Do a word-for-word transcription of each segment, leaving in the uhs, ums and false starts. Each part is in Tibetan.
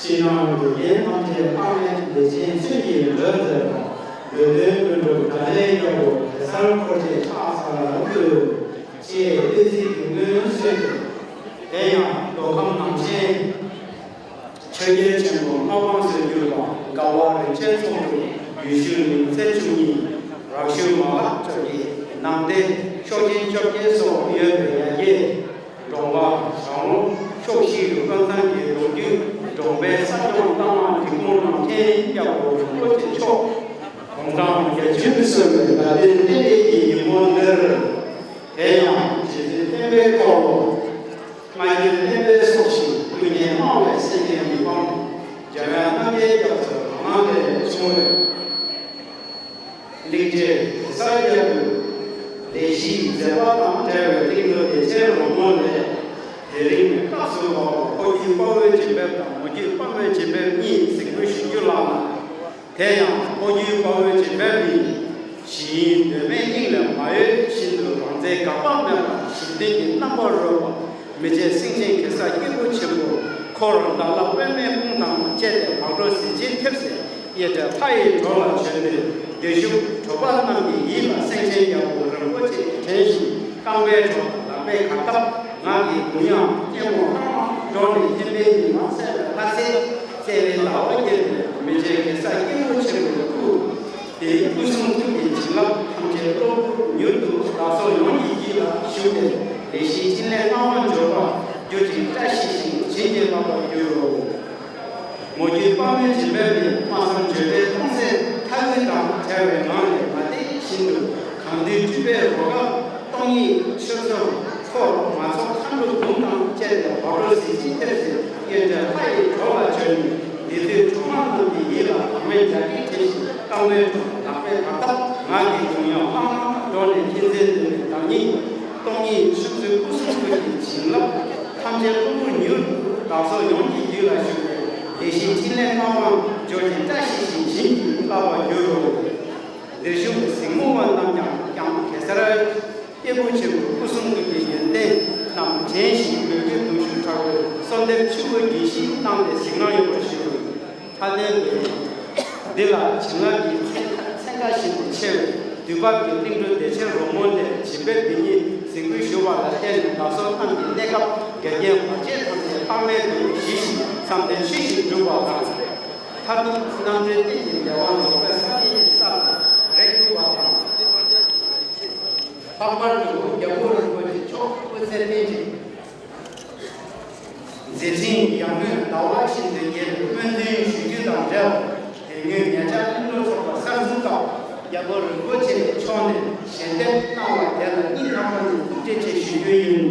ཕྱི་ནང་འགྲོ་མཁན་ཐམས་ཅད་དཔག་མེད་བདེ་ཆེན་ཚུལ་གྱིས་མགྲོན་མཛད་པ། འགྲོ་དོན་ཀུན་སྒྲུབ་དགྲ་ལྷའི་རྒྱལ་པོ་གེ་སར་འཁོར་བཅས་ཕྱག་འཚལ་ལོ། ཅེས་བསྟོད་ཚིག་གི་སྔོན་བསུས་ཏེ། དེ་ཡང་མདོ་ཁམས་ནང་ཆེན་ཆོས་རྒྱལ་ཆེན་པོ་ལྔ་པ་ཟེར་གྱུར་པ་མགར་བ་རིན་ཆེན་ཚོགས་དྲུག་ཡུལ་ཤུལ་ལིང་ཚན་བཅུ་གཉིས། རག་ཤུལ་མ་ལག་བཅོ་བརྒྱད། ནང་སྡེ་ཤོག་ཆེན་བཅོ་བརྒྱད་སོགས་ཡོད་པའི་ཡ་གྱལ། འབྲོང་པ་བྱང་ལུང་ཕྱོགས་བཞི་ཡི་དཔོན་ཚང་གི་ལོ་རྒྱུས། འབྲོང་པའི་ས་སྐྱོང་རྟ་དམག་འབྲི་གུང་རང་བཙན་རྒྱལ་པོ་རིན་པོ་ཆེ་མཆོག་དགུང་གྲངས་བརྒྱད་ཅུ་གསོན་པའི་དགའ་ལྡན་རྟེན་འབྲེལ་གྱི་ཉིན་མོ་འདིར། དེ་ཡང་རྗེ་བཙུན་བསྟན་པའི་འཁོར་ལོ། མངའ་བདག་བསྟན་པའི་སྲོག་ཤིང་ཀུན་མཁྱེན་སྨྲ་བའི་སེང་གེ་མི་ཕམ་འཇམ་དབྱངས་རྣམ་རྒྱལ་རྒྱ་མཚོ་རང་སྣང་ལས་བྱུང་བའི། གླིང་རྗེ་གེ་སར་རྒྱལ་པོའི་ལས་གཞིའི་མཛད་པ་དང་འབྲེལ་བའི་གླིང་བྲོ་བདེ་ཆེན་རོལ་མོ་ལས། དེ་རིང་སྐབས་སུ་བབས་པ་ཕོ་རྒྱུད་དཔའ་བོའི་བྱིན་འབེབས་དང་མོ་རྒྱུད་དཔའ་མོའི་བྱིན་འབེབས་གཉིས་གཟིགས་འབུལ་ཞུ་རྒྱུ་ལགས་ན། དེ་ཡང་ཕོ་རྒྱུད་དཔའ་བོའི་བྱིན་འབེབས་ནི། གཞི་དབྱིངས་གདོད་མའི་དབྱིངས་ལས་མ་གཡོས་བཞིན་དུ་རང་རྩལ་འགག་པ་མེད་པར་གཞི་རྟེན་གྱི་རྣམ་པར་རོལ་པ། མི་བརྗེད་སེང་ཆེན་གེ་སར་སྐྱེས་བུ་ཆེན་པོ། འཁོར་དགྲ་ལྷ་པདྨའི་དཔུང་དང་བཅས་ཏེ་བག་དྲོ་གཟི་བརྗིད་ཐེབས་སེ་གཡས་གྲལ་ལྷ་ཡི་གྲོགས་ལ་བྱོན་ཏེ། བདེ་མཆོག་གྲུབ་པ་རྣམས་ཀྱི་ཡིད་ལ་སེང་ཆེན་རྒྱལ་པོ་རིན་པོ་ཆེ་དྲན་ཞིང་རྐང་པའི་གྲོགས་དང་ལག་པའི་གར་སྟབས། ངག་གི་གུ་ཡངས་སྙན་མོ་ལྷང་ལྷང་སྒྲོག་ནས་མཁྱེན་པའི་ཉི་མ་གསལ་བའི་ལྷ་སའི་བརྩེ་བའི་ཟླ་བ་རྒྱས་པའི་མི་བརྗེད་གེ་སར་སྐྱེས་བུ་ཆེན་པོའི་སྐུ། དེའི་སྐུ་གསུང་ཐུགས་ཀྱི་བྱིན་རླབས་ཐམས་ཅད་གློ་བུར་མྱུར་དུ་བདག་སོགས་ཡོངས་ཀྱི་ཡིད་ལ་ཞུགས་ཏེ། བདེ་གཤེགས་ཕྲིན་ལས་མངའ་དབང་འབྱོར་པར་གྱུར་ཅིང་བཀྲ་ཤིས་ཤིང་བྱིན་གྱིས་བརླབ་པར་འགྱུར་རོ། མོ་རྒྱུད་དཔའ་མོའི་བྱིན་འབེབས་ནི། སྨྲ་བསམ་བརྗོད་བྲལ་སྟོང་གསལ་མཐའ་དབུས་དང་བྲལ་བའི་ངང་ལས་མ་བསྡད་བཞིན་དུ། གང་འདུལ་སྤྲུལ་པའི་རོལ་གར་སྟོང་ཉིད་ཆོས་ཚོགས་འཁོར་མ་ཚོགས་མཁའ་འགྲོ་འབུམ་དང་བཅས་ཏེ་བག་དྲོ་གཟི་བརྗིད་ཐེབས་སེ་གཡས་གྲལ་ལྷ་ཡི་གྲོགས་ལ་བྱོན་ནས། འདི་དུས་གྲོགས་མ་རྣམས་ཀྱི་ཡིད་ལ་བག་མེད་རྒྱ་སྐྱེད་འཕྲད་ཅིང་རྐང་པའི་གྲོགས་ལག་པའི་གར་སྟབས། ངག་གི་གུ་ཡངས་ལྷང་ལྷང་སྒྲོག་ནས་མཁྱེན་བརྩེ་ལྡན་པའི་བདག་ཉིད་སྟོང་ཉིད་ཆོས་མཛོད་སྐུ་གསུང་ཐུགས་ཀྱི་བྱིན་རླབས་ཐམས་ཅད་གློ་བུར་མྱུར་དུ་བདག་སོགས་ཡོངས་ཀྱི་རྒྱུད་ལ་ཞུགས་ཏེ། བདེ་གཤེགས་ཕྲིན་ལས་མངའ་དབང་འབྱོར་ཅིང་བཀྲ་ཤིས་ཤིང་བྱིན་གྱིས་བརླབ་པར་འགྱུར་རོ། འདིར་བཞུགས་པའི་གཟིགས་མོ་བ་རྣམས་ཀྱང་ཀྱང་གེ་སར་སྐྱེས་བུ་ཆེན་པོའི་སྐུ་གསུང་ཐུགས་ཀྱི་ཡོན་ཏན་རྣམས་དྲན་ཞིང་མོས་གུས་གདུང་ཤུགས་དྲག་པོས་གསོལ་འདེབས་ཆུ་བོ་རྒྱུན་བཞིན་གནང་སྟེ་གཟིགས་གནང་ཡོད་པར་ཞུ། མཐའ་དོན་དུ། འདི་ལ་བྱིན་རླབས་ཀྱི་ཚན་ཁ་ཚན་ཁ་བཞིན་དུ་ཆེ་བའི་དུས་བབ་ཀྱི་གླིང་བྲོ་བདེ་ཆེན་རོལ་མོ་ལས་བྱིན་འབེབས་འདི་ཉིད་གཟིགས་འབུལ་ཞུ་བ་ལ་བརྟེན་ནས་བདག་སོགས་རྣམས་ཀྱི་གནས་སྐབས་འགལ་རྐྱེན་བར་ཆད་ཐམས་ཅད་དཔག་མེད་དུ་ཞི་ཞིང་བསམ་དོན་ཆོས་བཞིན་འགྲུབ་པ་དང་། མཐར་ཐུག་རྣམ་གྲོལ་གཏན་གྱི་བདེ་བ་རྫོགས་པའི་སངས་རྒྱས་ཀྱི་ས་ལ་རེག་ཐུབ་པ་དང་། ལྷག་པར་དུ་རྒྱལ་པོ་རིན་པོ་ཆེ་མཆོག་སྐུ་ཚེ་བརྟན་ཅིང་། མཛད་འཕྲིན་ཡར་ངོའི་ཟླ་བ་བཞིན་དུ་རྒྱས་པའི་སྨོན་འདུན་ཞུ་རྒྱུ་དང་འབྲེལ། དེ་སྔོན་ཉེ་ཆར་གླིང་བྲོ་ཚོགས་པ་གསར་འཛུགས་སྐབས་རྒྱལ་པོ་རིན་པོ་ཆེ་མཆོག་ནས་ཞལ་འདེབས་གནང་བ་དེ་ལ་སྙིང་ཐག་པ་ནས་ཐུགས་རྗེ་ཆེ་ཞུ་རྒྱུ་ཡིན།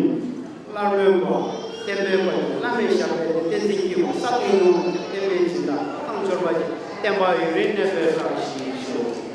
སླར་སྨོན་པ། བསྟན་པའི་དཔལ་བླ་མའི་ཞབས་པད་བསྟན་འཛིན་སྐྱེས་བུ་ས་སྟེང་ཡོངས་ཀྱི་བསྟན་པའི་སྦྱིན་བདག་རྐང་འབྱོར་པ་ཡི་བསྟན་པ་ཡུན་རིང་གནས་པའི་བཀྲ་ཤིས་ཤོག།